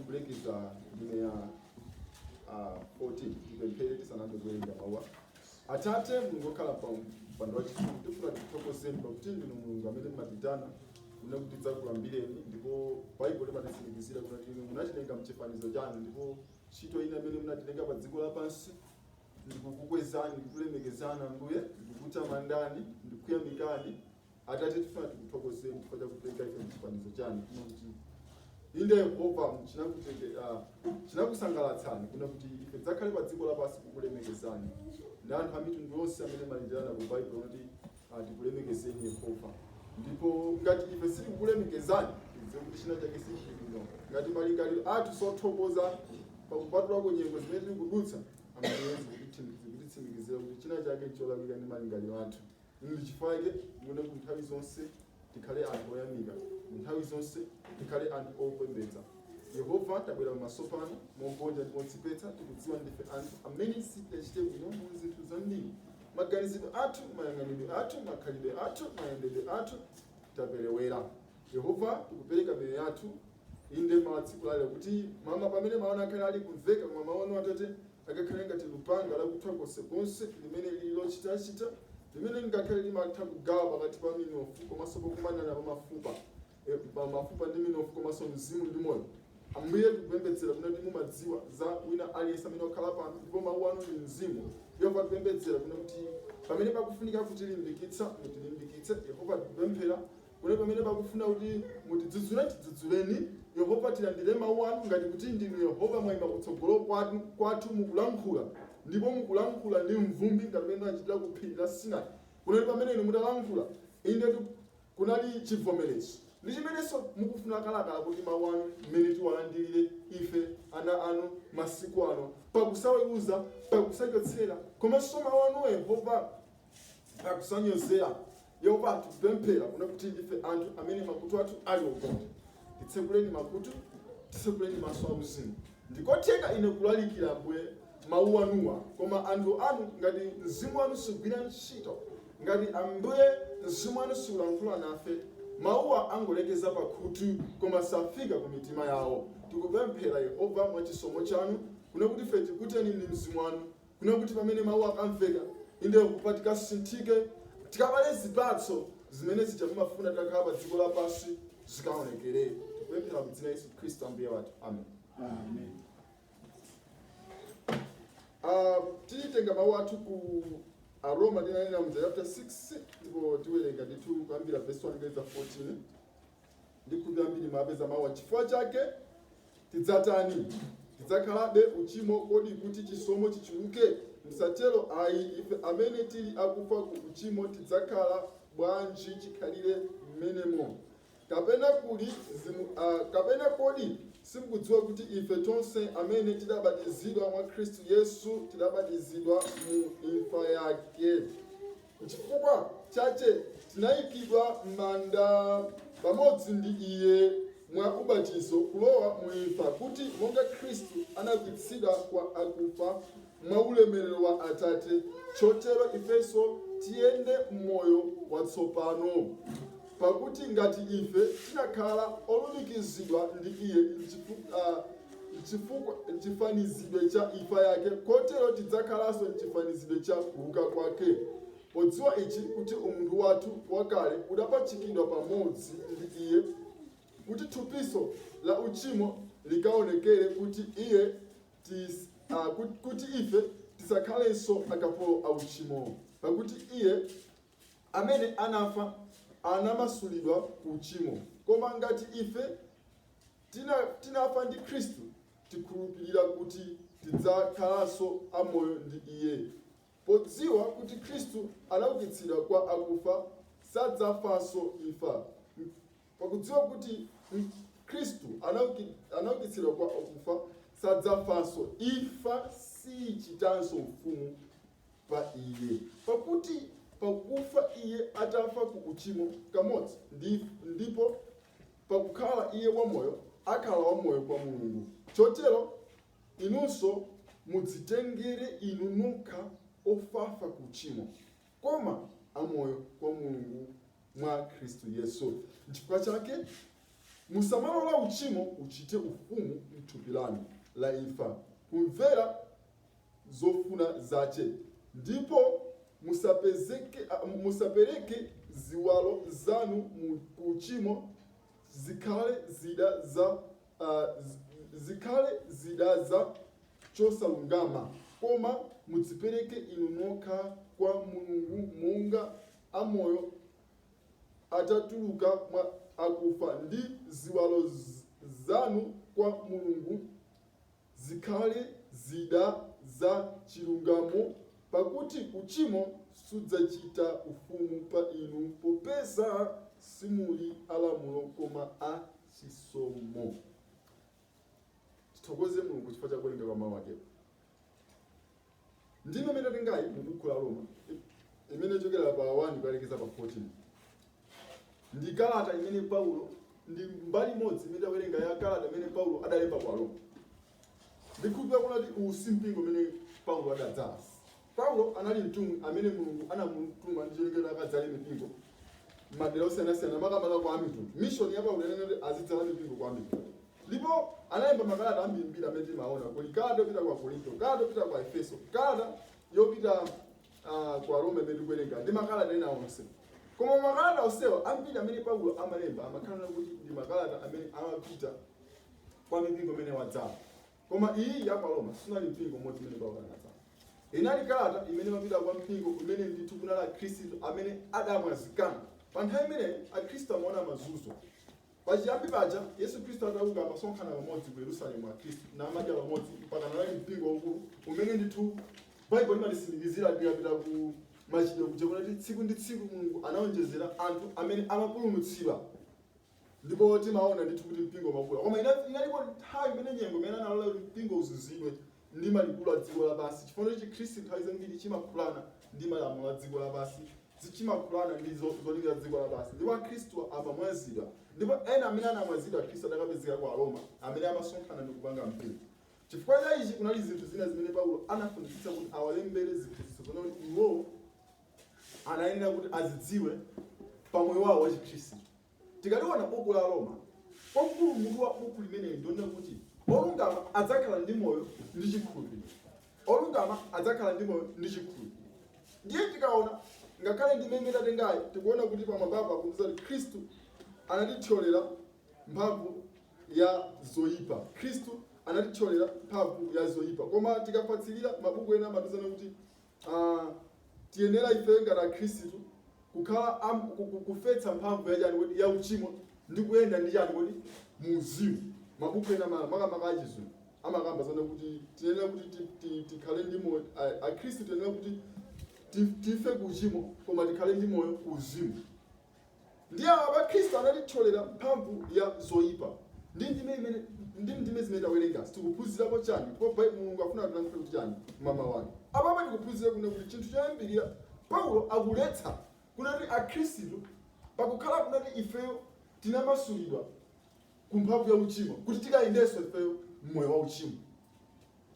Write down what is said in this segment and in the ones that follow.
1 kulekeza ndime ya 14. Tipemphere tisanayambe kuwerenga mawu. Atate Mulungu okhala pa mpando wachifumu, tifuna tikuthokozeni pakuti ndinu Mulungu amene mumatitana kuna kuti tidzakulambireni, ndipo Baibulo limatitsimikizira kuti inu munatilenga mchifanizo chanu, ndipo ntchito ina imene munatilenga pa dziko lapansi ndikukukwezani, ndikulemekezani Ambuye, ndikutamandani, ndikuyamikani. Atate, tifuna tikuthokozeni chifukwa chakutilenga ife mchifanizo chanu, kuna kuti inde Yehova chinakusangalatsani kuna kuti ife tidzakhale pa dziko lapansi kukulemekezani ndi anthu a mitundu yonse amene malindirana ku Baibulo kuti tikulemekezeni Yehova. Ndipo ngati ife sitikukulemekezani, tidziwe kuti china chake sichili bwino. Ngati malingaliro athu sothokoza pakupatulako nyengo zimene tili kudutsa, Ambuye, zikutitsimikizira kuti china chake ncholakwika ndi malingaliro athu. Ndi chifukwa chake mune ku nthawi zonse tikhale anthu oyamika, nthawi zonse tikhale anthu opembedza. Yehova, tabwera pamaso panu mogonja ndi modzipetsa. Tikudziwa ndife anthu amene sitinachite bwino mu zinthu zambiri. Maganizidwe athu, mayang'anidwe athu, makhalidwe athu, mayendedwe athu, taperewera. Yehova, tikupereka miyoyo yathu inde mawa tsiku lalero kuti mama pamene mawu akhale ali kumveka, koma mawu anu Atate akakhale ngati lupanga lakuthwa konsekonse limene lili lochitachita, limene ngakhale limatha kugawa pakati pa minofu komanso pokumanana pa mafupa, pa mafupa ndi minofu komanso mzimu ndi moyo. Ambuye, tikupembedzera kuti mumadziwa za wina aliyense amene wakhala pano, ndipo mawu anu ndi mzimu. Yehova, tikupembedzera kuti pamene pakufunika kutilimbikitsa, mutilimbikitse. Yehova, tikupemphera kuti pamene pakufuna kuti mutidzudzule, tidzudzuleni. Yehova, tilandire mawu anu ngati kuti ndinu Yehova mwayima kutsogolo kwathu mukulankhula, ndipo mukulankhula ndi mvumbi ngati pamene munachitira ku phiri la Sinai, kunali pamene inu mutalankhula, inde kunali chivomerezo. Ndi chimenenso mukufuna kalakala kuti mawu anu mmene tiwalandirire ife ana anu masiku ano, pakusaweruza, pakusachotsera, komanso mawu anu Yehova pakusanyozera. Yehova, tikupemphera kuna kuti ndife anthu amene makutu athu ali ogontha. Titsekuleni makutu, titsekuleni maso auzimu. Ndikotheka ine kulalikira, Ambuye, mawu anuwa, koma anthu anu ngati mzimu wanu sugwira ntchito, ngati Ambuye mzimu wanu sulankhula nafe, mawuwa angolekeza pakhutu koma safika ku mitima yawo. Tikupemphera Yehova mwachisomo chanu kuna kuti ife tikuteni ndi mzimu wanu, kuna kuti pamene mawu akamveka, inde Yehova, tikasinthike, tikabale zipatso zimene zija mumafuna tikakhala pa dziko lapansi zikaonekere. Tikupemphera mu dzina la Yesu Khristu Ambuye wathu, amen. Amen. Titenga mawu athu ku Aroma, tinanena mu chapter 6, ndipo tiwerenga ndithu kuyambira verse 1 kulekeza 14. Ndikhulupirira ambiri mwapeza mawu. Chifukwa chake tidzatani? Tidzakhalabe uchimo kodi kuti chisomo chichuluke? Msatero ayi. Ife amene tili akufa ku uchimo tidzakhala bwanji chikhalire mmenemo? Kapena kodi simukudziwa kuti ife tonse amene tidabatizidwa mwa Khristu Yesu tidabatizidwa mu imfa yake? Chifukwa chache tinayikidwa m'manda pamodzi ndi iye mwa ubatizo kulowa mu imfa, kuti monga Khristu anaukitsidwa kwa akufa mwa ulemerero wa Atate, chotero ifenso tiyende m'moyo watsopano. Pakuti ngati ife tinakhala olumikizidwa ndi iye mchifanizidwe cha imfa yake, kotero tidzakhalanso mchifanizidwe cha kuuka kwake. Podziwa ichi, kuti umunthu wathu wakale udapachikidwa pamodzi ndi iye, kuti thupiso la uchimo likaonekere, kuti ife tisakhalenso akapolo a uchimo. Pakuti iye amene anafa anamasulidwa ku uchimo. Koma ngati ife tinafa ndi Khristu, tikhulupirira kuti tidzakhalanso amoyo ndi iye. Podziwa kuti Khristu anaukitsidwa kwa akufa, sadzafanso imfa. Pakudziwa kuti Khristu anaukitsidwa kwa akufa, sadzafanso, imfa siyichitanso ufumu pa iye. Pakuti pakufa iye atafa ku uchimo kamodzi, ndipo pakukhala iye wamoyo, akhala wamoyo kwa Mulungu. Chotero inunso mudzitengere inu nokha ofafa ku uchimo, koma amoyo kwa Mulungu mwa Khristu Yesu. Nchifukwa chake Musamalola uchimo uchite ufumu m'thupi lanu la imfa, kumvera zofuna zace, ndipo musapereke ziwalo zanu ku uchimo zikhale zida za chosalungama, koma mudzipereke inu nokha kwa Mulungu monga amoyo atatuluka mwa akufa, ndi ziwalo zanu kwa Mulungu zikhale zida za chilungamo, pakuti uchimo sudzachita ufumu pa inu, popeza simuli alamulo koma a chisomo. Tithokoze Mulungu chifukwa cha kuwerenga kwa mawu ake. Ndime imene tatengayi mu buku la Roma, imene ichokera pa 1 kukalekeza pa 14, ndi kalata imene Paulo, ndi mbali imodzi imene tawerenga ya kalata imene Paulo adalemba kwa Roma. Ndikhulupirira kuti uwu si mpingo umene Paulo adadzala. Paulo anali mtumwi amene Mulungu anamutuma ndi cholinga akadzale mipingo madera osiyanasiyana, makamaka kwa amitundu. Mission ya Paulo inali kuti azidzala mipingo kwa amitundu, ndipo analemba makalata ambirimbiri amene timaona. Kuli kalata yopita kwa Korinto, kalata yopita kwa Efeso, kalata yopita kwa Roma imene tikuwerenga, ndi makalata ena onse. Koma makalata onsewa ambiri amene Paulo amalemba amakhala kuti ndi makalata amene amapita kwa mipingo imene wadzala. Koma iyi ya kwa Roma sunali mpingo umodzi umene Paulo anadzala. Inali kalata imene imapita kwa mpingo umene ndithu kunali akhristu amene adamwazikana. Pa nthawi imeneyi akhristu amaona mazunzo. Pachiyambi paja, Yesu Khristu atauka, amasonkhana pamodzi ku Yerusalemu akhristu namadya pamodzi, mpaka nali mpingo waukulu umene ndithu Baibulo limatitsimikizira tikapita ku Machitidwe kuja kuti tsiku ndi tsiku Mulungu anaonjezera anthu amene amapulumutsidwa, ndipo timaona ndithu kuti mpingo umakula. Koma inalipo nthawi imene, nyengo imene analola kuti mpingo uzunzidwe ndi malikulu a dziko lapansi, chifukwa choti Chikhristu nthawi zambiri chimakhulana ndi malamulo a dziko lapansi, chimakhulana ndi zolinga za dziko lapansi, ndipo akhristu amamwazidwa. Ndipo ena amene anamwazidwa, akhristu adakapezeka kwa Aroma amene amasonkhana ndi kupanga mpingo. Chifukwa cha ichi, kunali zinthu zina zimene Paulo anafunitsitsa kuti awalembere, ziphunzitso zonena kuti iwowo anayenera kuti azidziwe pamoyo wawo wa Chikhristu. Tikaliona buku la Roma, kwakukulu mutu wa buku limeneli ndionena kuti olungama adzakhala ndi moyo ndi chikhulupiriro. Olungama adzakhala ndi moyo ndi chikhulupiriro. Ndiye tikaona ngakhale ndi imene tatengayi, tikuona kuti pamwambapa akuti kuti Khristu anatithyolera mphamvu ya zoyipa. Khristu anatithyolera mphamvu ya zoyipa. Koma tikafatsilira mabuku ena amatiuzana kuti tiyenera ife ngati akhristu kukhala kufetsa mphamvu ya chani kodi? Ya uchimo, ndi kuyenda ndi chani kodi? Muuzimu. Mabuku ena makamaka achizungu amakamba zana kuti tiyenera kuti tikhale ndi moyo, akhristu tiyenera kuti tife ku uchimo koma tikhale ndi moyo ku uzimu. Ndiye apa Khristu anatithyolera mphamvu ya zoyipa. Ndi ndime imene, ndi ndime zimene tawerenga, tikuphunzirapo chani? Ndipo Mulungu afuna tilankhule kuti chani mama wake? Apapa tikuphunzira kuna kuti chinthu choyambirira, Paulo akuletsa kunati akhristu pakukhala kunati ifeyo tinamasulidwa ku mphamvu ya uchimo, kuti tikayendenso ifeyo mmoyo wa uchimo.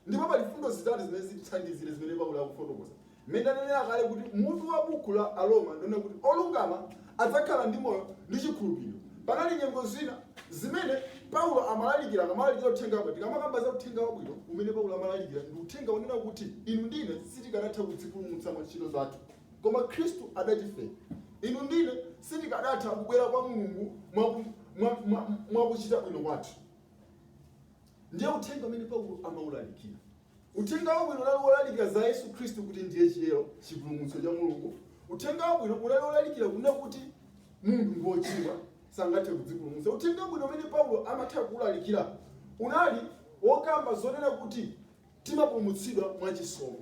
Ndipo pali fundo zitatu zimene zitithandizire zimene Paulo akufotokoza. Mmene ndanenera kale kuti mutu wa buku la Aroma ndionena kuti olungama adzakhala ndi moyo ndi chikhulupiriro. Panali nyengo zina zimene Paulo amalalikira, akamalalikira uthenga wabwino. Tikamakamba za uthenga wabwino umene Paulo amalalikira, ndi uthenga unena kuti inu ndine sitikanatha kudzipulumutsa mwa ntchito zathu, koma Khristu adatifera. Inu ndine sitikadatha kubwera kwa Mulungu mwakuchita bwino kwathu. Ndiye uthenga umene Paulo amawulalikira, uthenga wabwino, unali wolalikira za Yesu Khristu kuti ndiye chiyero, chipulumutso cha Mulungu. Uthenga wabwino unali wolalikira kunena kuti munthu ndi wochimwa, sangathe kudzipulumutsa. Uthenga wabwino umene Paulo amatha kuwulalikira unali wokamba zonena kuti timapulumutsidwa mwachisomo.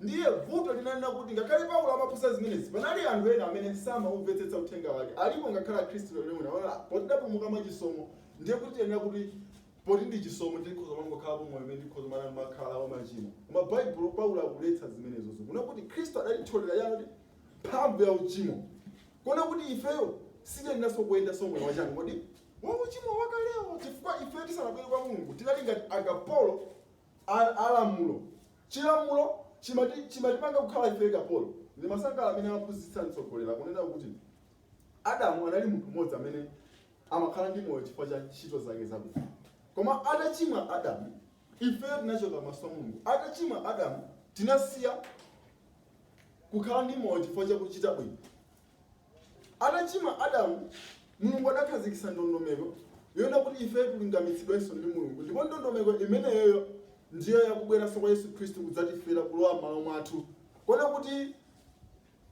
Ndiye vuto linanena kuti ngakhale Paulo amaphunzitsa zimenezi, panali anthu ena amene samaumvetsetsa uthenga wake. Alipo ngakhale akhristu lero lino amaona, poti tidapulumuka mwachisomo, ndiye kuti tiyenera kuti, poti ndi chisomo, tikhoza mangokhalapo moyo umene tikhoza mana makhala wamachimo. Koma Baibulo, Paulo akuletsa zimenezozo, kuna kuti Khristu adatithyolera yani? Mphamvu ya uchimo, kuona kuti ifeyo sitiyeneranso kuyendanso moyo wachani kodi? Wa uchimo wakalewo, chifukwa ifeyo tisanabwere kwa Mulungu tinali ngati akapolo alamulo. Chilamulo chimatipanga kukhala ife kapolo. Ndi masangala amene amaphunzitsa mtsogolera kunena kuti Adamu anali munthu mmodzi amene Amakhala ndi moyo chifukwa cha ntchito zake zabwino. Koma atachimwa Adamu, ifeyo tinachoka maso a Mulungu. Atachimwa Adamu, tinasiya kukhala ndi moyo chifukwa cha kuchita bwino. Atachimwa Adamu, Mulungu adakhazikitsa ndondomeko yoona kuti ife tilungamitsidwenso ndi Mulungu, ndipo ndondomeko imeneyoyo ndiyo yakubweranso kwa Yesu Khristu kudzatifera, kulowa m'malo mwathu. Kona kuti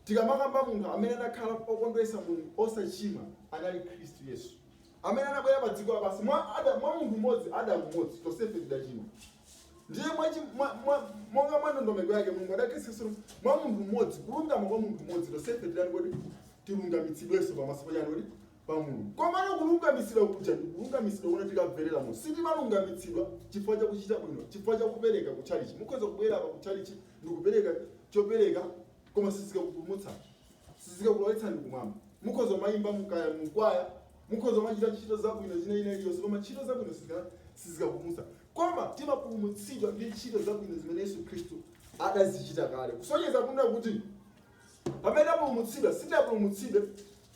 tikamakamba munthu amene anakhala okondweretsa Mulungu, osachimwa, anali Khristu Yesu amene anabwera pa dziko lapansi. Mwa Adamu, mwa munthu mmodzi, Adamu mmodzi, tonsefe tidachimwa. Ndiye monga mwa ndondomeko yake, Mulungu adakhazikitsa mwa munthu mmodzi, kulungama kwa munthu mmodzi, tonsefe tidani kodi? Tilungamitsidwenso pamaso pa chani kodi? Pa Mulungu. Komano kulungamitsidwa kuja ndi kulungamitsidwa kuno tikamverera Mulungu. Sitimalungamitsidwa chifukwa chakuchita bwino, chifukwa chakupereka kutchalichi. Mukhoza kubwera apa kutchalichi ndikupereka chopereka, koma sizikakupulumutsani, sizikakulowetsani kumwamba. Mukhoza kumayimba mukaya mukwaya, mukhoza kumachita ntchito zabwino zina ina iliyonse, koma ntchito zabwino sizikapulumutsa. Koma timapulumutsidwa ndi ntchito zabwino zimene Yesu Khristu adazichita kale, kusonyeza kunena kuti pamene tapulumutsidwa, sitinapulumutsidwe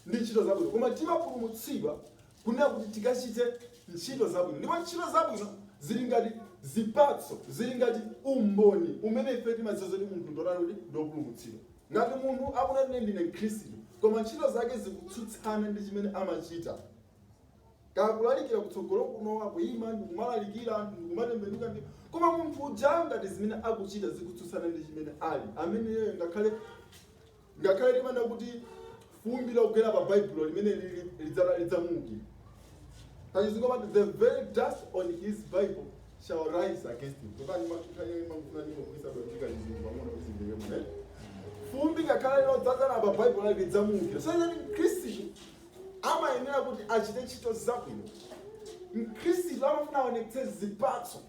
ndi ntchito zabwino, koma timapulumutsidwa kunena kuti tikachite ntchito zabwino. Ndipo ntchito zabwino zili ngati zipatso, zili ngati umboni umene ife timadziwa zoti munthu ndotani kuti ndopulumutsidwa. Ngati munthu akunena, "Ine ndine Mkhristu," koma ntchito zake zikutsutsana ndi chimene amachita, kakulalikira kutsogolo kuno, akuyima ndikumalalikira, anthu ndikumatembenuka ndi, koma munthu uja ngati zimene akuchita zikutsutsana ndi chimene ali ameneyo, ngakhale timanena kuti fumbi logwera pa Baibulo limene lili lidzamuukira. Pachizungu amati, "The very dust on his Bible shall rise against him." Tokani mangufuna ndingogwisa bwino chizungu pang'ono kuti zimveke bwino. Fumbi ngakhale lodzazana pa Baibulo lake lidzamuukira. So ngati Mkhristu amayenera kuti achite ntchito zabwino, Mkhristu amafuna aonetse zipatso.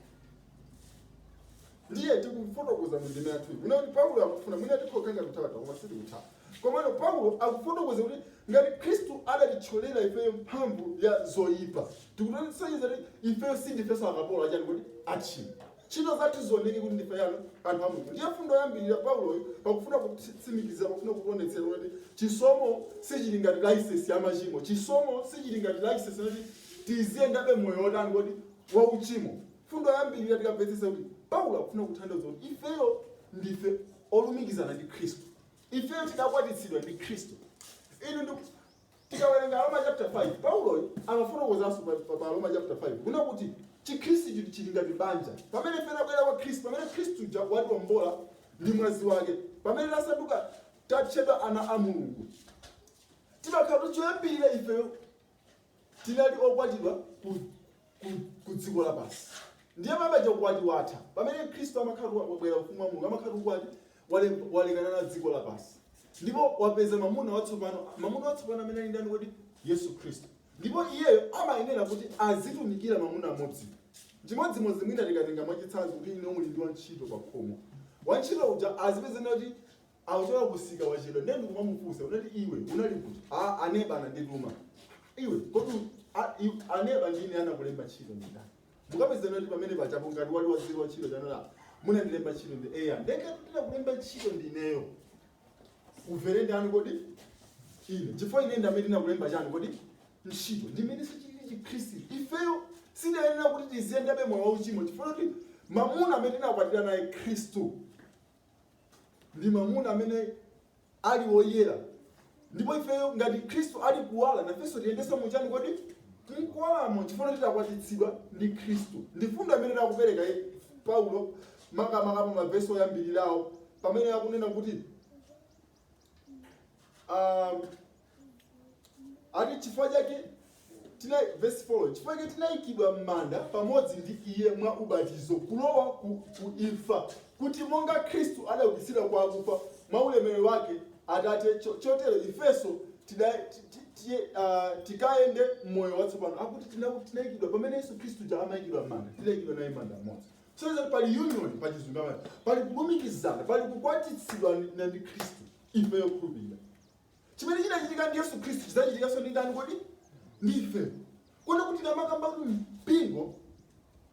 Ndiye tikufotokoza mu ndime yathu kuna kuti Paulo akufuna, mwina tikhokanga kuthawa, koma sitikuthawa. Komano Paulo akufotokoza kuti ngati Khristu adatithyolera ifeyo mphamvu ya zoyipa, tikutisonyeza kuti ifeyo sindifenso akapolo achani kuti? Atchimo. Ntchito zathu zioneke kuti ndife yanu anthu a Mulungu. Ndiye fundo yoyambirira, Pauloyo pakufuna kutsimikizira, pakufuna kutionetsera kuti chisomo sichili ngati license ya machimo, chisomo sichili ngati license yoti tiziyendabe moyo wotani kodi? Wauchimo. Fundo yoyambirira, tikamvetsetsa kuti Paulo akufuna kutanthauza kuti ifeyo ndife olumikizana ndi Khristu, ifeyo tidakwatitsidwa ndi Khristu. Inu ndi tikawerenga Roma chapter 5, Paulo amafotokozanso pa Roma chapter 5 kuna kuti Chikhristu chili ngati banja. Pamene ife tabwera kwa Khristu, pamene Khristu ja watiwombola ndi mwazi wake, pamene tasanduka, tatchedwa ana a Mulungu, timakhala kuti choyambirira ifeyo tinali okwatidwa ku dziko lapansi. Ndiye pamaja ukwati watha. Pamene Khristu amakhala wabwera ufumu wa Mulungu, amakhala ukwati walekana na dziko lapansi ndipo wapeza mamuna watsopano, mamuna watsopano amene ali ndani kodi? Yesu Khristu. Ndipo iyeyo amayenera kuti azitumikira mamuna amodzi. Chimodzimodzi mwina tikatenga mwachitsanzo kuti ine muli ndi wantchito pa khomo. Wantchito uja azipezana kuti akuchoka kusika, wachedwa, ndiye ndikumamufunsa unati, "Iwe unali kuti?" "A, aneba anandituma." "Iwe kodi aneba ndine anakulemba ntchito ndi ndani?" Mukapezana kuti pamene pachapo ngati wali waziri wa ntchito chanona, "Munandilemba ntchito ndi eya." "Ndengati ndinakulemba ntchito ndineyo, umvere ndani kodi? Ine, chifukwa ine ndi amene ndinakulemba chani kodi? Ntchito." Ndimene sichili Chikhristu. Ifeyo sitiyenera kuti tiziyendabe moyo wauchimo, chifukwa kuti mamuna amene tinakwatira naye, Khristu, ndi mamuna amene ali woyera. Ndipo ifeyo ngati Khristu ali kuwala, nafenso tiyendenso muchani kodi? Mkuwalamo, chifukwa titakwatitsidwa ndi Khristu. Ndi fundo imene takupereka Paulo makamaka pa mavesi oyambirirawo, pamene akunena kuti ati chifukwa chake tina, verse 4, "Chifukwa chake tinayikidwa m'manda pamodzi ndi iye mwa ubatizo kulowa ku imfa, kuti monga Khristu adaukitsidwa kwa akufa mwa ulemerero wake Atate, chotero ifenso tikayende moyo watsopano." Akuti tinayikidwa pamene Yesu Khristu ja amayikidwa m'manda, tinayikidwa naye m'manda mmodzi. So that pali union, pachizungu amati pali kulumikizana, pali kukwatitsidwa ndi Khristu. Ife yokhulupirira, chimene chinachitika ndi Yesu Khristu chidzachitikanso ndi ndani kodi? Ndi ife. Kodi kuti namakamba kuti mpingo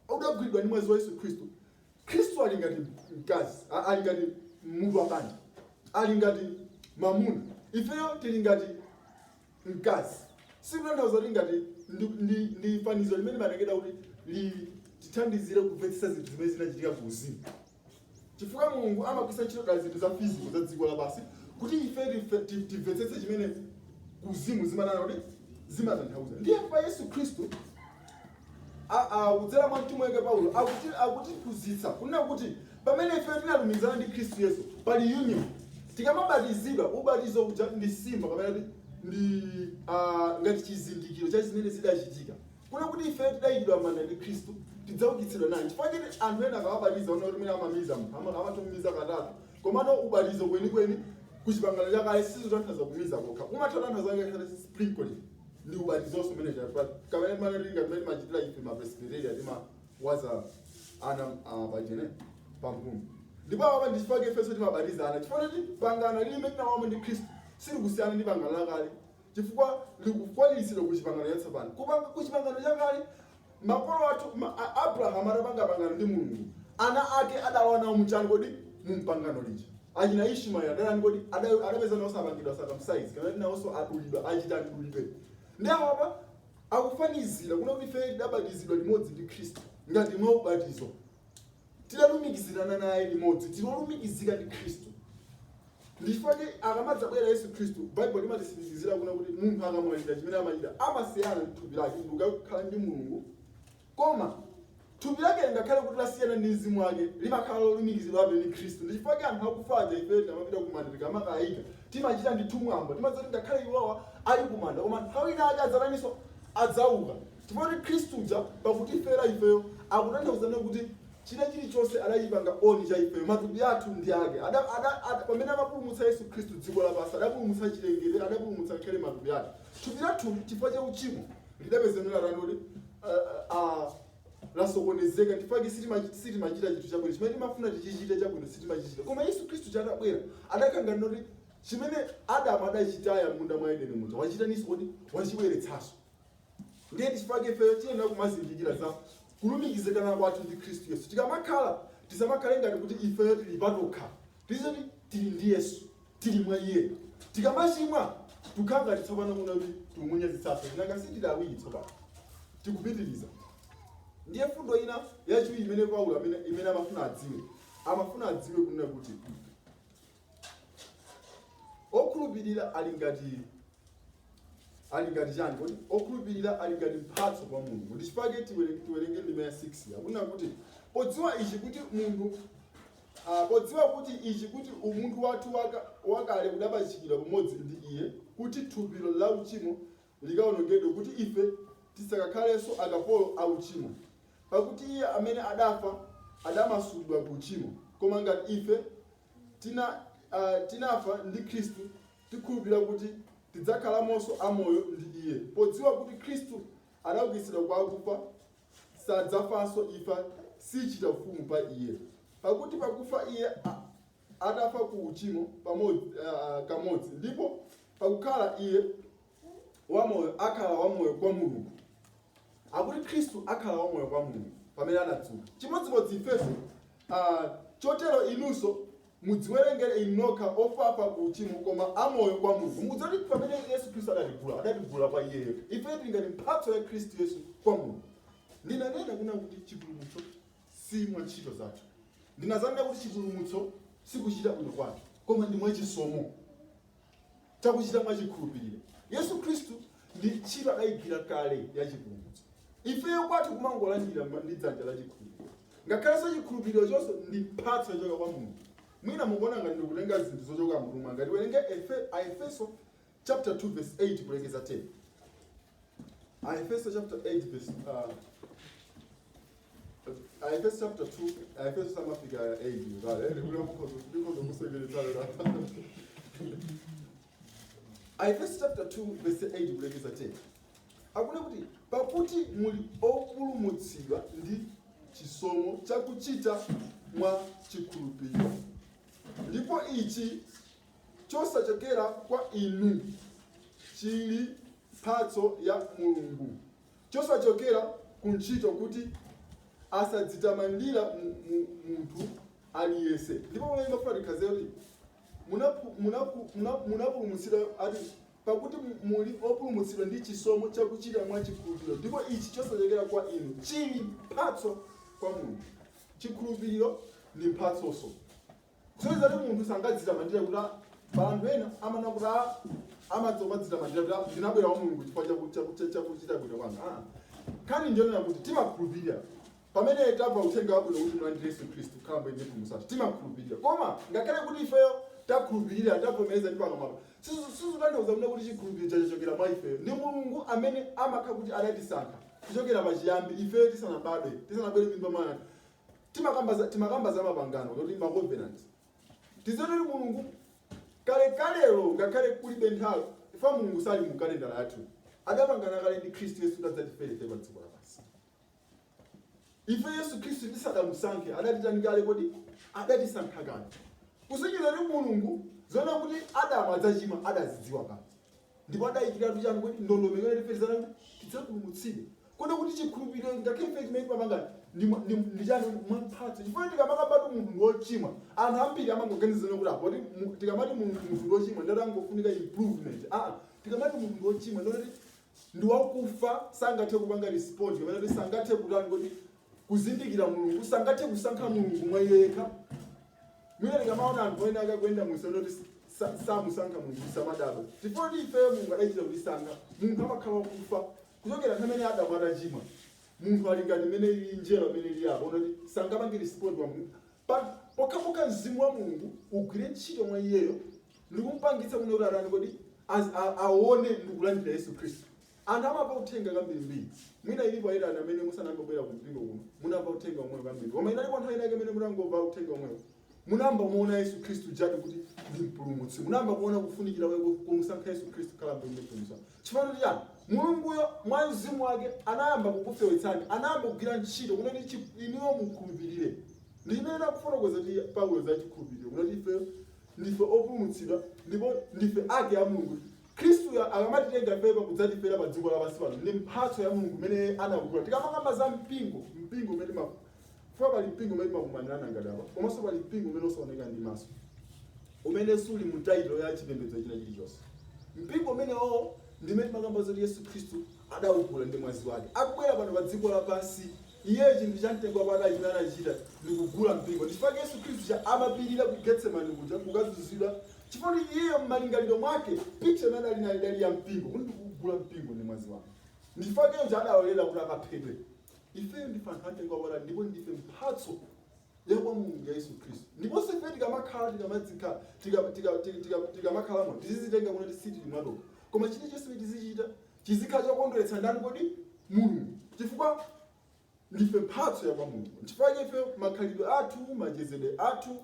udagwidwa ndi mwazi wa Yesu Khristu, Khristu ali ngati mkazi, ali ngati mutu wa banja, ali ngati mamuna, ifeyo tili ngati mkazi. Sikutanthauza kuti ngati ndi fanizo limene limatengedwa kuti litithandizire kumvetsetsa zinthu zimene zinachitika ku uzimu, chifukwa Mulungu amagwiritsa ntchito dala zinthu za physical za dziko lapansi kuti ife timvetsetse chimene kuuzimu zimanena kuti zimatanthauza. Ndiye pa Yesu Khristu kudzera mwa mtumwi wake Paulo akutiphunzitsa kunena kuti pamene ife tinalumikizana ndi Khristu Yesu, pali union. Tikamabatizidwa, ubatizo uja ndi symbol kapena kuti ndi ngati chizindikiro cha zimene zidachitika, kuna kuti ife tidayikidwa m'manda ndi Khristu, tidzaukitsidwa naye. Chifukwa chiti anthu ena akawabatiza, ona kuti mwina amamiza munthu, amatumiza katatu. Komano ubatizo kwenikweni ku Chipangano Chakale sizotanthauza kumiza kokha, umathanthauza ngakhale sprinkling ndi ubatizonso umene kapena timanena ngati timachitira ife ma Presbyteria, timawaza ana pachene pamphuno. Ndipo apa ndi chifukwa ifenso timabatiza ana, chifukwa kuti pangano limene tinawamo ndi Khristu silikusiyana ndi pangano lakale, chifukwa likukwaniritsidwa ku Chipangano Chatsopano. Kupanga ku Chipangano Chakale, makolo athu Abrahamu atapanga pangano ndi Mulungu, ana ake adalowa nawo muchani kodi? Mumpangano lija. Achina Ishmaeli adalani kodi? Adapeza nawonso apangidwa circumcise, kapena nawonso adulidwa, achita mdulidwe. Ndi apa akufanizira kuna kuti ife tidabatizidwa limodzi ndi Khristu ngati mwa ubatizo, tidalumikizirana naye limodzi, tilolumikizika ndi Khristu. Ndichifukwa akamadzabwera Yesu Khristu, Baibulo limatitsimikizira kuna kuti munthu akamwalira, chimene amachita, amasiyana ndi thupi lake ndikukakhala ndi Mulungu. Koma thupi lake ngakhale kuti lasiyana ndi mzimu wake, limakhala lolumikizidwabe ndi Khristu. Ndichifukwa anthu akufa aja, ife tikamapita kumanda, tikamakayika, timachita ndithu mwambo, timadzati ngakhale iwowa ali kumanda, koma nthawi ina ake adzataninso? Adzauka. Chifukwa kuti Khristu uja pakutifera ifeyo, akutanthauzana kuti china chilichonse adachipanga own cha ifeyo. Matupi athu ndi ake. Pamene amapulumutsa Yesu Khristu dziko lapansi, adapulumutsa chilengedwe, adapulumutsa ngakhale matupi athu. Thupi lathu, chifukwa cha uchimo, lidapezanira tani kuti lasokonezeka. Chifukwa sitimachita chinthu chabwino. Chimene timafuna tichichite chabwino sitimachichita. Koma Yesu Khristu chatabwera, adakhangana kuti chimene Adamu adachitaya munda mwa Edeni muja, wachitaninso kuti wachibweretsanso. Ndiye chifukwa ifeyo tiyenera kumazindikira za kulumikizikana kwathu ndi Khristu Yesu. Tikamakhala, tisamakhale ngati kuti ifeyo tili patokha. Tizoti tili ndi Yesu, tili mwa iye. Tikamachimwa, tukhala ngati tsopano kuno kuti tikumunyazisanso, nanga sitili awiri tsopano? Tikupitiriza. Ndiye fundo ina yachiwiri imene Paulo imene amafuna adziwe kunena kuti okhulupirira ali ngati chani kodi? Okhulupirira ali ngati mphatso kwa Mulungu. Ndi chifukwa tiwerenge ndime ya 6, akunena kuti podziwa kuti ichi, kuti umunthu wathu wakale udapachikidwa pamodzi ndi iye, kuti thupi la uchimo likawonongedwe, kuti ife tisakakhalenso akapolo a uchimo. Pakuti iye amene adafa adamasulidwa ku uchimo. Koma ngati ife tinafa ndi Khristu, tikhulupirira kuti tidzakhalamonso amoyo ndi iye, podziwa kuti Khristu adaukitsidwa kwa akufa, sadzafanso, imfa sichita ufumu pa iye. Pakuti pakufa iye adafa ku uchimo pamodzi, kamodzi, ndipo pakukhala iye wamoyo, akhala wamoyo kwa Mulungu. Akuti Khristu akhala wamoyo kwa Mulungu pamene anadzuka. Chimodzimodzi ifenso. Chotero inunso mudziwerengere inu nokha ofafa ku uchimo, koma amoyo kwa Mulungu. Mukudziwa kuti pamene Yesu Khristu adatigula, adatigula kwa iyeyo. Ife tili ngati mphatso ya Khristu Yesu kwa Mulungu. Ndinanena kuna kuti chipulumutso si mwa ntchito zathu. Ndinazanena kuti chipulumutso sikuchita bwino kwathu, koma ndi mwachisomo chakuchita mwachikhulupiriro. Yesu Khristu ndi ntchito adayigwira kale ya chipulumutso. Ifeyo kwathu kumangolandira ndi dzanja la chikhulupiriro. Ngakhalenso chikhulupiriro chonso ndi mphatso yochoka kwa Mulungu. Mwina mukuona ngati ndikutenga zinthu zochoka mutu mwanga. Tiwerenge Aefeso chapter 2 verse 8 kulekeza 10. Aefeso chapter 8 verse Aefeso chapter 2. Aefeso samafika 8 kale ndikhoza kusekeletsana. Aefeso chapter 2 verse 8 kulekeza 10 akuna kuti, "Pakuti muli opulumutsidwa ndi chisomo chakuchita mwa chikhulupiriro, ndipo ichi chosachokera kwa inu, chili mphatso ya Mulungu, chosachokera ku ntchito, kuti asadzitamandira munthu aliyense." Ndipo pamene mafuna tikhaze kuti munapulumutsidwa ati Pakuti muli opulumutsidwa ndi chisomo chakuchita mwa chikhulupiriro, ndipo ichi chosachokera kwa inu, chili mphatso kwa Mulungu. Chikhulupiriro ndi mphatsonso. Kusonyeza kuti munthu sangadzitamandire kuti pa anthu ena amanena kuti amadzomadzitamandira kuti ndinabwera kwa Mulungu chifukwa chakuchita bwino kwanga. Ah. Nkhani ndiyonena kuti timakhulupirira pamene tamva uthenga wabwino kuti mulandire Yesu Khristu kukhala Mbuye ndi Mpulumutsi wathu, timakhulupirira. Koma ngakhale kuti ifeyo takhulupirira, tavomereza ndi pakamwa, sizitanthauza kunena kuti chikhulupiriro chachokera mwa ifeyo. Ndi Mulungu amene amakhala kuti adatisankha kuchokera pachiyambi, ifeyo tisanabadwe, tisanabwere m'mimba mwa anthu. Timakamba za mapangano, kuti ma covenant. Tidziwe kuti Mulungu kalekalelo, ngakhale kulibe nthawi, ifa Mulungu sali mu kalendala yathu, adapangana kale ndi Khristu Yesu kuti adzatifere ife pa dziko lapansi. Ife Yesu Khristu tisadamusankhe, adatitani kale kodi? Adatisankha kale. Kusonyeza kuti Mulungu zoona kuti Adamu adzachimwa adazidziwa kale, ndipo adayikiratu chani kodi? Ndondomeko yoti ife tidzatani? Tidzapulumutsidwe. Kodi kuti chikhulupiriro, ngakhale ife chimene timapanga ndi chani? Mwamphatso. Chifukwa tikamakambatu munthu ndi wochimwa, anthu ambiri amangoganiza kuti apo tikamati munthu ndi wochimwa ndati angofunika improvement. Aa, tikamati munthu ndi wochimwa ndoti ndi wakufa, sangathe kupanga respond, kapena kuti sangathe kutani kodi? Kuzindikira Mulungu, sangathe kusankha Mulungu mwa iye yekha. Mwina tikamaona anthu ena akakuyenda munsewu ndoti samusankha Mulungu, samadabwa, chifukwa kuti ifeyo Mulungu adachita kutisankha. Munthu amakhala wakufa kuchokera nthawi imene Adamu atachimwa. Munthu ali ngati imene ili njerwa imene ili apo, unati sangapange respond wa Mulungu pokhapokha mzimu wa Mulungu ugwire ntchito mwa iyeyo ndikumpangitsa kuno kuti atani kodi? Aone ndikulandira Yesu Khristu. Anthu amamva uthenga kambirimbiri. Mwina ilipo ayitani amene musanayambe kubwera ku mpingo kuno, munamva uthenga omwewo kambiri, koma inalipo nthawi inake imene munangomva uthenga omwewo, munayamba muona Yesu Khristu jadi kuti ndi mpulumutsi, munayamba kuona kufunikira kwake kumusankha Yesu Khristu kukhala Mbuye ndi Mpulumutsi wanu. Chifukwa kuti chani? Mulunguyo mwa mzimu wake anayamba kukufewetsani, anayamba kugwira ntchito kunoti inuyo mukhulupirire. Ndi chimene takufotokoza kuti Paulo za chikhulupiriro, kunoti ife ndife opulumutsidwa ndipo ndife ake a Mulungu. Khristu akamatitenga ifeyo kudzatifera pa dziko lapansi pano, ndi mphatso ya Mulungu imene anakugula. Tikamakamba za mpingo, mpingo umene chifukwa pali mpingo umene timakumanirana ngati apa, komanso pali mpingo umene usaoneka ndi maso, umene suli mu title ya chipembedzo china chilichonse. Mpingo umenewo ndimene timakamba zoti Yesu Khristu adawugula ndi mwazi wake. Akubwera pano pa dziko lapansi, iyeyo chinthu cha mtengo wapatali chimene anachita ndi kugula mpingo. Ndi chifukwa Yesu Khristu cha amapirira ku Getsemani kuja kukazunzidwa, chifukwa kuti iyeyo m'malingaliro mwake picture imene adali nayo idali ya mpingo, kuti ndikugula mpingo ndi mwazi wake. Ndi chifukwa chake adalolera kuti akaphedwe. Ifeyo ndife anthu amtengo wapatali ndipo ndife mphatso ya kwa Mulungu ya Yesu Khristu. Ndiponso ife tikamakhala tikamadzikhala tikamakhalamo, tizizitenga kuti sitili mwatokha, koma chilichonse chimene tizichita chizikhala chokondweretsa ndani kodi? Mulungu, chifukwa ndife mphatso ya kwa Mulungu. Chifukwa chake ife makhalidwe athu, machezedwe athu,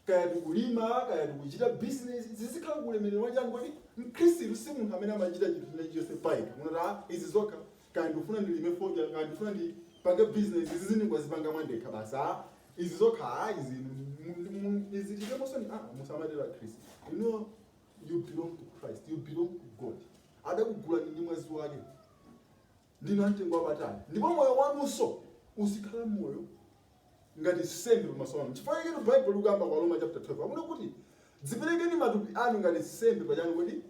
kaya tikulima, kaya tikuchita business, zizikhala kuulemerero wa chani kodi? Mkhristu si munthu amene amachita chinthu china chilichonse payekha, munoti izi zokha, kaya ndikufuna ndilime fodya, kaya ndikufuna ndipange business, izi zindingwazipanga mwandekha basi, izi zokha, izi izi titemosoni. Musamatero akhristu. You know you belong to Christ, you belong to God. Adakugulani ndi mwazi wake, ndinu amtengo wapatali, ndipo moyo wanunso uzikhala moyo ngati nsembe pamaso panu. Chifukwa chake Bible likuyamba kwa Roma chapter 12 akuti dziperekeni matupi anu ngati nsembe pachani kodi?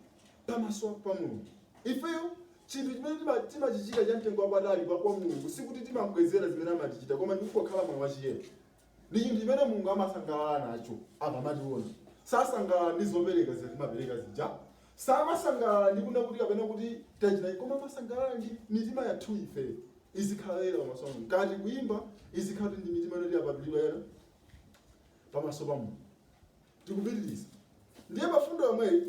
Pamaso pa Mulungu. Ifeyo chinthu chimene timachichita cha mtengo wapatali kwa Mulungu, sikuti timabwezera zimene amatichita, koma ndikungokhala moyo wachiyero. Ndi chinthu chimene Mulungu amasangalala nacho akamationa. Sasangalala ndi zopereka zija timapereka zija, samasangalala ndi kuna kuti kapena kuti tachita, koma amasangalala ndi mitima yathu. Ife izikhala yera pamaso pa Mulungu. Kati kuyimba, izikhala kuti ndi mitima yoti yapatulidwa yera pamaso pa Mulungu. Tikupitiriza ndiye pafundo yomweyi.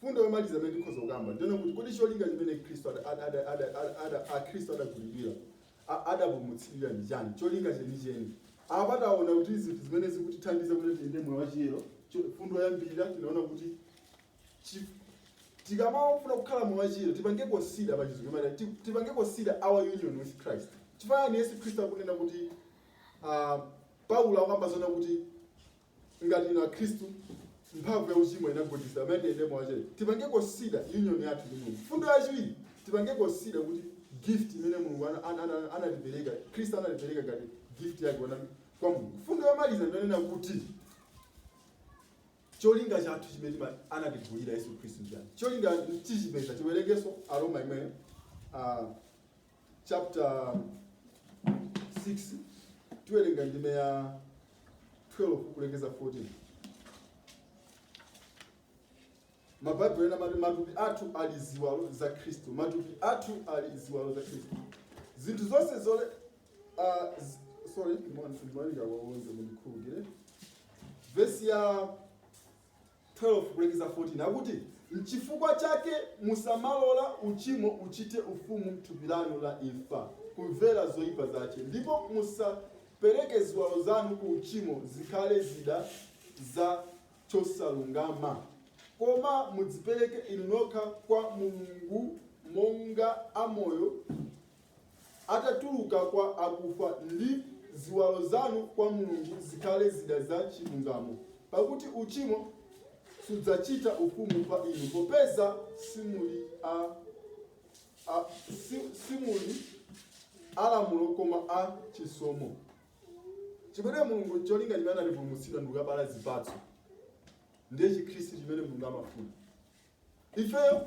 Fundo yomaliza imene tikhoza kukamba ndiona kuti kodi cholinga chimene Khristu akhristu adagulidwira, adapulumutsidwira ndi chani? Cholinga chenicheni. Apa taona kuti zinthu zimene zikutithandiza kuti tiyende moyo wachiyero. Fundo yoyambirira tinaona kuti tikamafuna kukhala moyo wachiyero, tipange consider, pachizungu imati tipange consider our union with Christ. Chifukwa Yesu Khristu akunena kuti, Paulo akamba zona kuti ngati inu akhristu, mphamvu ya uchimo inagonjetsa amene tiyende moyo wachiyero. Tipange consider union yathu ndi Mulungu. Fundo yachiwiri, tipange consider kuti gift imene Mulungu anatipereka, Khristu anatipereka ngati gift yake kwa Mulungu. Fundo yomaliza ndionena kuti Cholinga chathu chimene anatigulira Yesu Khristu ndi chani? Cholinga tichipeza. Tiwerengenso Aroma imweyo, chapter 6, tiwerenga ndime ya 12 kulekeza 14. Mabaibulo ena amati matupi athu ali ziwalo za Khristu. Matupi athu ali ziwalo za Khristu. Zinthu zonse zole sorry, ndimawerenga kwaonze, mundikhululukire. Vesi ya 12 kulekeza 14 akuti, "Nchifukwa chake musamalola uchimo uchite ufumu m'thupi lanu la imfa, kumvera zoyipa zache, ndipo musapereke ziwalo zanu ku uchimo zikhale zida za chosalungama, koma mudzipereke inu nokha kwa Mulungu monga amoyo atatuluka kwa akufa, ndi ziwalo zanu kwa Mulungu zikhale zida za chilungamo. Pakuti uchimo sudzachita ufumu pa inu, popeza simuli alamulo koma a chisomo." Chimene Mulungu, cholinga chimene anatipulumutsidwa ndi kukabala zipatso. Ndiye Chikhristu chimene Mulungu amafuna. Ifeyo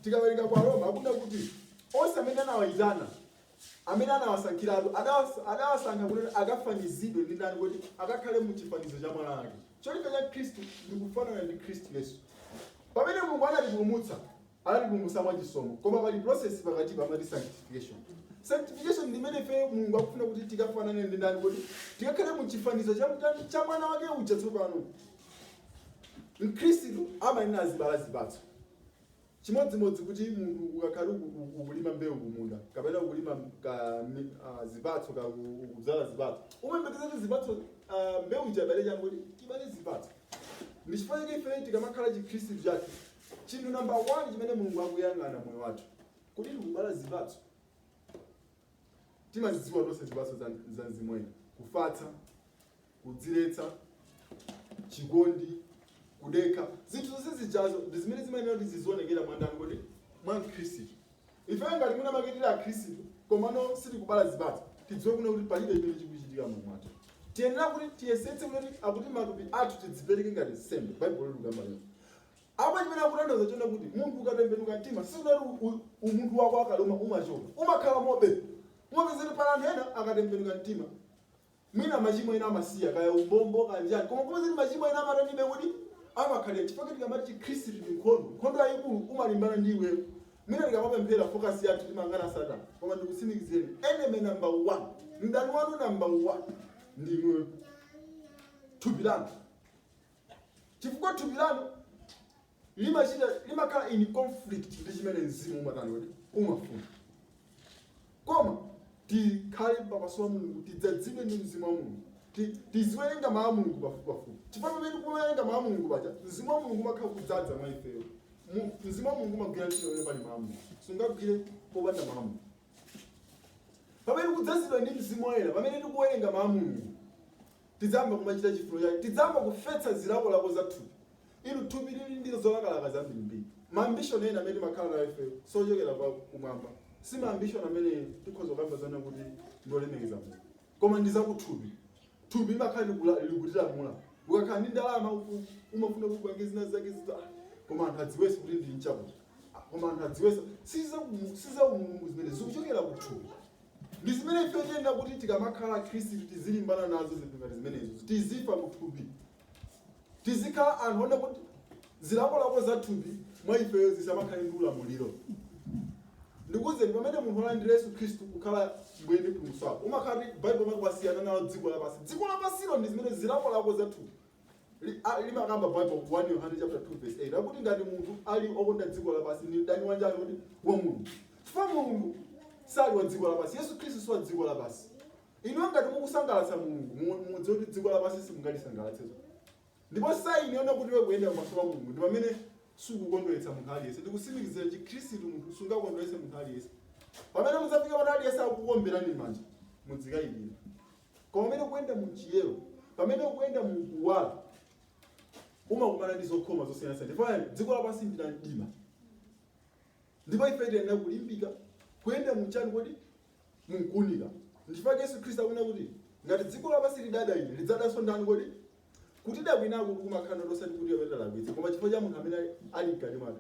tikawerenga kwa Roma, akuda kuti onse amene anawayitana, amene anawasankhiratu, adawasankha kuti akafanizidwe ndi ndani? Kuti akakhale mu chifanizo cha mwana wake. Cholinga cha Khristu ndi kufanana ndi Khristu Yesu. Pamene Mulungu anatipulumutsa, anatipulumutsa mwachisomo, koma pali process pakati pamati sanctification. Sanctification ndi imene ife Mulungu akufuna kuti tikafanane ndi ndani? Kuti tikakhale mu chifanizo cha mtani? Cha mwana wake uja. Tsopano Mkhristu amayenera azibala zipatso. Chimodzimodzi kuti munthu ukakhale ukulima mbewu kumunda, kapena ukulima zipatso, ka ukudzala zipatso, umayembekeza kuti zipatso, mbewu ija ibale chani? Kuti ibale zipatso. Ndi chifukwa chake ife tikamakhala Chikhristu chathu, chinthu number one chimene Mulungu akuyang'ana moyo wathu, kuti tikubala zipatso. Timazidziwa tonse zipatso za Mzimu Woyera: kufatsa, kudziletsa, chikondi, kudekha. Zinthu zonse zijazo ndi zimene zimayenera kuti zizionekera mwa ndani kodi? Mwa Mkhristu. Ife ngati mwina maketera Akhristu, komano sitikubala zipatso, tidziwe kuna kuti palibe chimene chikuchitika moyo mwathu. Tiyenera kuti tiyesetse kuti akuti matupi athu tidzipereke ngati nsembe. Baibulo likugamba lero apa chimene akutanthauza chona kuti munthu ukatembenuka mtima, sikunati umunthu wako akaluma umachoka, umakhala mobe. Umapeza kuti pala anthu ena akatembenuka mtima, mwina machimo ena amasiya, kaya umbombo, kaya njani, koma kumapeza kuti machimo ena amatanibe kuti amakhalira. Chifukwa tikamati Chikhristu ndi nkhondo, nkhondo yayikulu umalimbana ndi iweyo. Mwina tikamapemphera, focus yathu timangana Satana, koma ndikutsimikizireni, enemy number one, mdani wanu number one ndi inuyo, thupi lanu, chifukwa thupi lanu limachita, limakhala in conflict ndi chimene mzimu umatani kuti umafuna. Koma tikhale pamaso pa Mulungu, tidzadzidwe ndi Mzimu wa Mulungu, tiziwerenga mawu a Mulungu pafupipafupi, chifukwa pamene tikuwerenga mawu a Mulungu paja, Mzimu wa Mulungu umakhala kudzadza mwa ifeyo. Mzimu wa Mulungu umagwira ntchito pamene pali mawu a Mulungu, sungagwire popanda mawu a Mulungu. Pamene tikudzazidwa ndi Mzimu Woyera, pamene tikuwerenga mawu a Mulungu, tidzayamba kumachita chifuniro chake, tidzayamba kufetsa zilakolako za thupi. Inu, thupi lili ndi zolakalaka zambirimbiri. Ma ambition ena amene timakhala nayo ife sochokera pa kumwamba, si ma ambition amene tikhoza kukamba zana kuti ndiolemekeza Mulungu, koma ndi zakuthupi. Thupi limakhala likutilamula. Ukakhala ndi ndalama, umafuna kupange zina zake zita, "Ah, koma anthu adziwenso kuti ndili mchakuti. Ah, koma anthu adziwenso." Si za umulungu zimene zikuchokera kuthupi. Ndi zimene ife tiyenera kuti tikamakhala Khristu tizilimbana nazo zinthu ngati zimenezo, tizifa kuthupi, tizikhala anthu ona kuti zilakolako za thupi mwa ifeyo zisamakhale ndi ulamuliro. Ndikuwuzeni, pamene munthu alandira Yesu Khristu kukhala Mbuye ndi Mpulumutsi wako, umakhala kuti Baibulo imati wasiyana nalo dziko lapansi. Dziko lapansilo ndi zimene zilakolako za thupi. Limakamba Bible, 1 Yohane chapter 2 verse 8, akuti ngati munthu ali okonda dziko lapansi, ndi mdani wanjani kuti? Wa Mulungu, chifukwa Mulungu sali wa dziko lapansi, Yesu Khristu si wa dziko lapansi. Inuyo ngati mukusangalatsa Mulungu, mudziwe kuti dziko lapansi simungalisangalatsezo. Ndipo sign yona kuti iwe kuyenda pamaso pa Mulungu ndi pamene sukukondweretsa munthu aliyense. Ndikutsimikizira, Chikhristu munthu sungakondweretse munthu aliyense. Pamene mudzafika pano aliyense akukuomberani m'manja, mudzikayikira. Koma pamene ukuyenda mu chiyero, pamene ukuyenda mu kuwala, umakumana ndi zokhoma zosiyanasiyana, ndipo dziko lapansi ndi la mdima. Ndipo ife tiyenera kulimbika kuyenda muchani kodi? Munkuunika. Ndichifukwa Yesu Khristu akunena kuti ngati dziko lapansi lidada ine, lidzadanso ndani kodi? Kutida kwinaku kumakhala osati kuti amene talakwitsa, koma chifukwa cha munthu amene ali mkati mwake.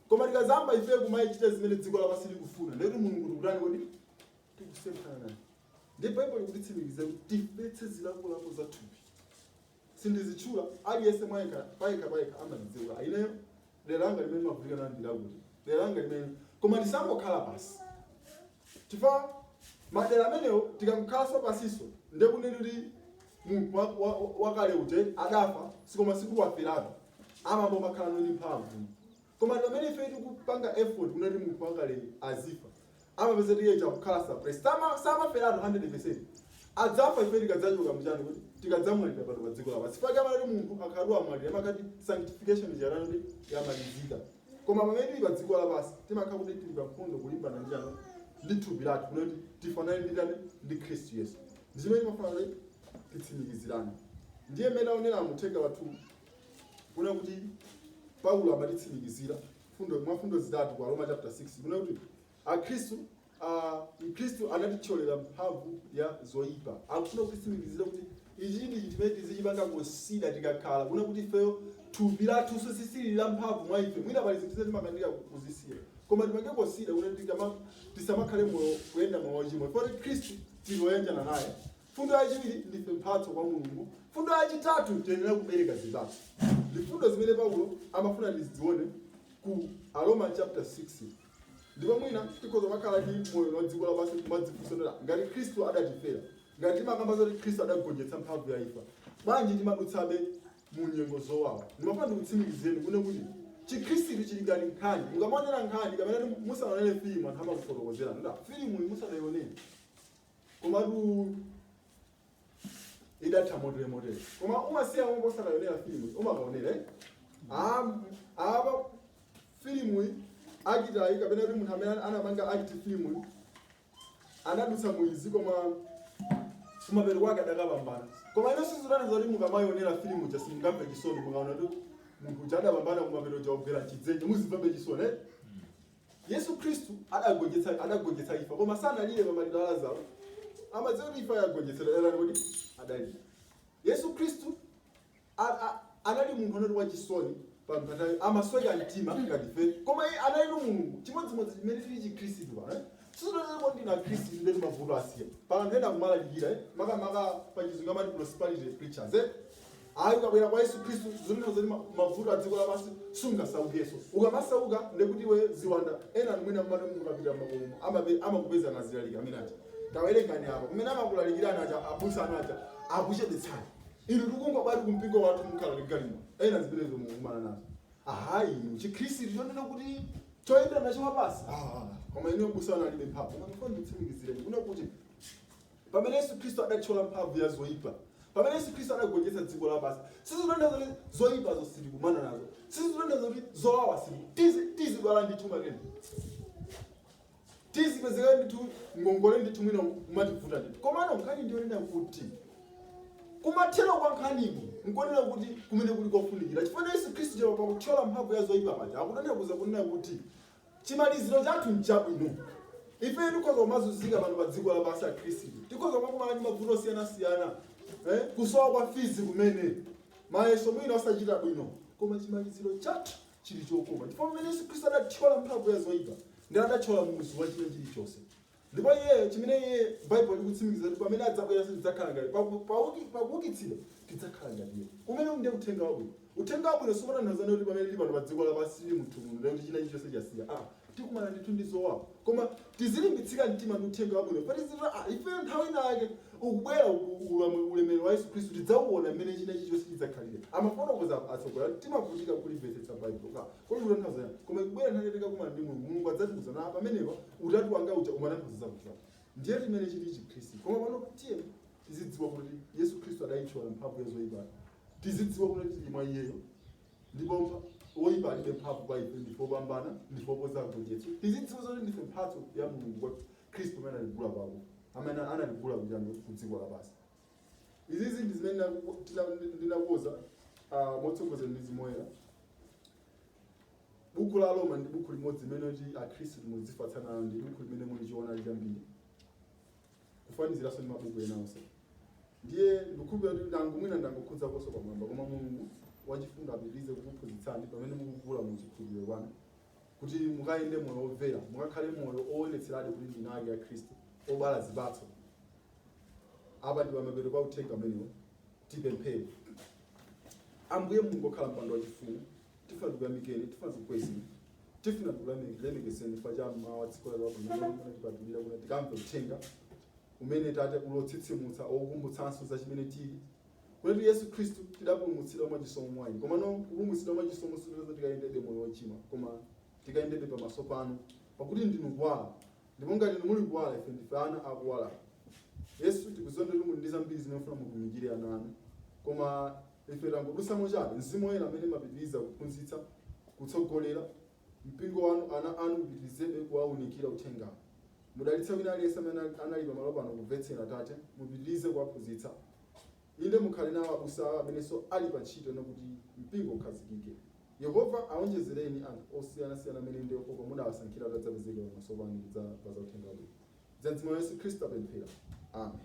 Koma tikazamba ife kumayichita zimene dziko lapansi likufuna, ndekuti Mulungu tikutani kodi? Tikusemphana naye. Ndi Baibulo likutitsimikiza kuti tifetse zilakolako za thupi. Sindizitchula, aliyense mwayekha payekha payekha amadziwa. Ineyo dera langa limene mavutika nalo ndi lakuti, dera langa limene, koma tisangokhala pasi, chifukwa madera amenewo tikangokhalanso pasiso, ndiye kuti munthu wakale uja adafa, sikoma sikuti waferatu, amambo makhala ndi mphamvu. Koma pamene ife tikupanga effort kunati munthu wakale azifa, amapeza tiye chakukhala suppressed. Samaferatu 100%. Adzafa ife tikadzachoka mchani kuti tikadzamwalira pano pa dziko lapansi. Pake amalati munthu akhatu amwalira, amakati sanctification yarani kuti yamalizika. Koma pamene tili pa dziko lapansi, timakhala kuti tili pa nkhondo kulimbana ndi chani? Ndi thupi lathu, kunati tifanane ndi chani? Ndi Khristu Yesu. Ndi zimene timafuna kuti titsimikizirane. Ndiye mmene aonera muthenga wathu kuna kuti Paulo amatitsimikizira fundo mwa fundo zitatu kwa Roma chapter 6, kuna kuti akhristu, mkhristu anatithyolera mphamvu ya zoyipa. Akufuna kutitsimikizira kuti ichi ndi chinthu chimene tizichipanga consider tikakhala kuna kuti ifeyo thupi lathu sisili la mphamvu mwa ife. Mwina pali zinthu zimene timakanika kuzisiya, koma tipange consider kuti tisamakhale moyo kuyenda moyo wachimwa, poti Khristu tili oyanjana naye. Fundo yachiwiri, ndife mphatso kwa Mulungu. Fundo yachitatu, tiyenera kubereka zipatso. Ndi fundo zimene Paulo amafuna tizione ku Aroma chapter 6. Ndipo mwina tikhoza makhala ndi moyo wa dziko lapansi kumadzifunsa, ngati Khristu adatifera, ngati timakamba zoti Khristu adagonjetsa mphamvu ya imfa, bwanji timadutsabe mu nyengo zowawa? Ndimafuna ndikutsimikizeni kune kuti chikhristu chili ngati nkhani. Mukamaonera nkhani kapena kuti musanaonere filimu, anthu amakufotokozera nda filimu iyi musanayionere, komatu idatha motere motere. Koma umasiya momwe usanayionera filimu, umakaonera, eh? Ah, apa filimu iyi actor yi kapena kuti munthu amene anapanga act filimu iyi anadutsa muizi, koma kumapeto kwake adakapambana. Koma ino sizitani zoti mukamayionera filimu ja simungamve chisoni mukaona kuti munthu uja adapambana, kumapeto ja kugwera chidzenje, muzimvabe chisoni, eh? Yesu Khristu adagonjetsa imfa, koma sanalire pamaliro a Lazaro. Amadziwa kuti imfa yagonjetsedwa, erani kuti adalira. Yesu Khristu anali munthu anati wachisoni pamphatayo, amasweka mtima ngati ife, koma iye anali Mulungu. Chimodzimodzi chimene tili chikhristu pano, eh? Sizotazeko ndina Khristu ndeti mavuto asiya pala. Anthu ena kumalalikira, eh? Makamaka pachizungu amati prosperity preachers, eh? Ayi, ukabwera kwa Yesu Khristu zonena zoti mavuto a dziko lapansi sungasaukenso. Ukamasauka ndekuti iwe ziwanda. Ena mwina mmati mukapita mmakomo amakupeza nazilalika amene aja, tawerengani apa kumene amakulalikirani aja, abusa anu aja akuchedwetsani inu, tikungobati kumpingo wathu mukhala ligalimo. Ena zimenezo mukumana nazo. Aha, inu chikhristu chonena kuti choyenda nacho mapasi. Ah, koma inu busa anu alibe mphamvu. Koma ndifuna nditsimikizireni kuna kuti pamene Yesu Khristu adathyola mphamvu ya zoyipa, pamene Yesu Khristu adagonjetsa dziko lapansi, sizitanthauza kuti zoyipazo sitikumana nazo, sizitanthauza kuti zowawa siti tizidwala ndithu matenda, tizipezeka ndithu ngongole ndithu, mwina kumativuta ndithu. Komano nkhani ndiyonena kuti kumathero kwa nkhaniku nkonena kuti kumene kuli kofunikira, chifukwa Yesu Khristu chero pakuthyola mphamvu ya zoyipa paja akutanthauza kunena kuti chimaliziro chathu nchabwino. Ife tikhoza kumazunzika pano pa dziko lapansi, akhristu tikhoza kumakumana ndi mavuto osiyanasiyana, eh? Kusowa kwa fees kumene, mayeso mwina osachita bwino, koma chimaliziro chathu chili chokoma, chifukwa pamene Yesu Khristu adathyola mphamvu ya zoyipa, ndi adathyola muzu wa china chilichonse. Ndipo iye chimene iye Baibulo likutsimikiza kuti pamene adzabweranso tidzakhala ngati pakuukitsidwa tidzakhala ngati iye. Umene ndiye uthenga wabwino. Uthenga wabwino sumatanthauza kuti pamene tili pano pa dziko lapansi tili munthu muno ndikuti china chilichonse chasiya. Ah, tikumana ndithu ndi zowawa, koma tizilimbitsika mtima ndi uthenga wabwino patizita. Ah, ife nthawi inake ukubwera ulemerero wa Yesu Khristu, tidzauona mmene china chilichonse chidzakhalire. Amafotokoza atsogoleri, timavutika kulimvetsetsa Baibulo ka kodi kutanthauza yani? Koma ikubwera nthawi tikakumana ndi Mulungu, Mulungu adzatiuza na pamenepa utatu wanga uja umatanthauza zakuti. Ndiye chimene chili chikhristu. Koma pano tiye tizidziwa kuti Yesu Khristu adayithyola mphamvu ya zoyipa, tizidziwa kuti tili mwa iyeyo ndipo woyipa alibe mphamvu pa ife, ndife opambana, ndife opoza gonjetso. Tizidziwa zoti ndife mphatso ya Mulungu kwa Khristu amene analigula pako, amene analigula kuchani ku dziko lapansi. Izizi ndi zimene ndinakuwuza motsogozedwa ndi Mzimu Woyera. Buku la Roma ndi buku limodzi limene kuti akhristu muzifatsa nalo. Ndi buku limene muli choonadi chambiri kufaniziranso ndi mabuku ena onse. Ndiye ndikukhulupirira kuti ndango mwina ndangokhudzakonso pamwamba, koma Mulungu wachifundo apitirize kukuphunzitsani pamene mukukula mu chikhulupiriro kwanu, kuti mukayende moyo womvera, mukakhale moyo owonetseradi kuti ndinu ake a Khristu, obala zipatso. Apa ndi pamapeto pa uthenga umenewo. Tipemphere. Ambuye Mulungu okhala mpando wachifumu, tifuna tikuyamikeni, tifuna tikukwezeni, tifuna tikulemekezeni chifukwa cha mawu a tsiku lalero abwino amene munatipatulira kuti tikamve uthenga umene Tate uli otsitsimutsa, okukumbutsanso za chimene tili, kuti Yesu Khristu tidapulumutsidwa mwa chisomo mwa inu. Komano kupulumutsidwa mwa chisomo sikuti tikayendebe moyo wochimwa, koma tikayendebe pamaso panu, pakuti ndinu kuwala, ndipo ngati inu muli kuwala, ife ndife ana akuwala. Yesu, tikudziwa kuti muli ndi zambiri zimene mufuna mutumikire ana anu, koma ife tangodutsamo chabe. Mzimu Woyera amene mapitiriza kuphunzitsa, kutsogolera mpingo wanu, ana anu, mupitirizebe kuwaunikira uthengawo. Mudalitse wina aliyense amene anali pamalo pano kumvetsera. Tate, mupitirize kuwaphunzitsa. Inde, mukhale nawo abusa amenenso ali pa ntchito kuti mpingo ukhazikike. Yehova aonjezereni anthu osiyanasiyana amene ndi Yehova mudawasankhira kuti adzapezeke pamaso panu kudzamva za uthenga wabwino. M'dzina la Yesu Khristu tapemphera, amen.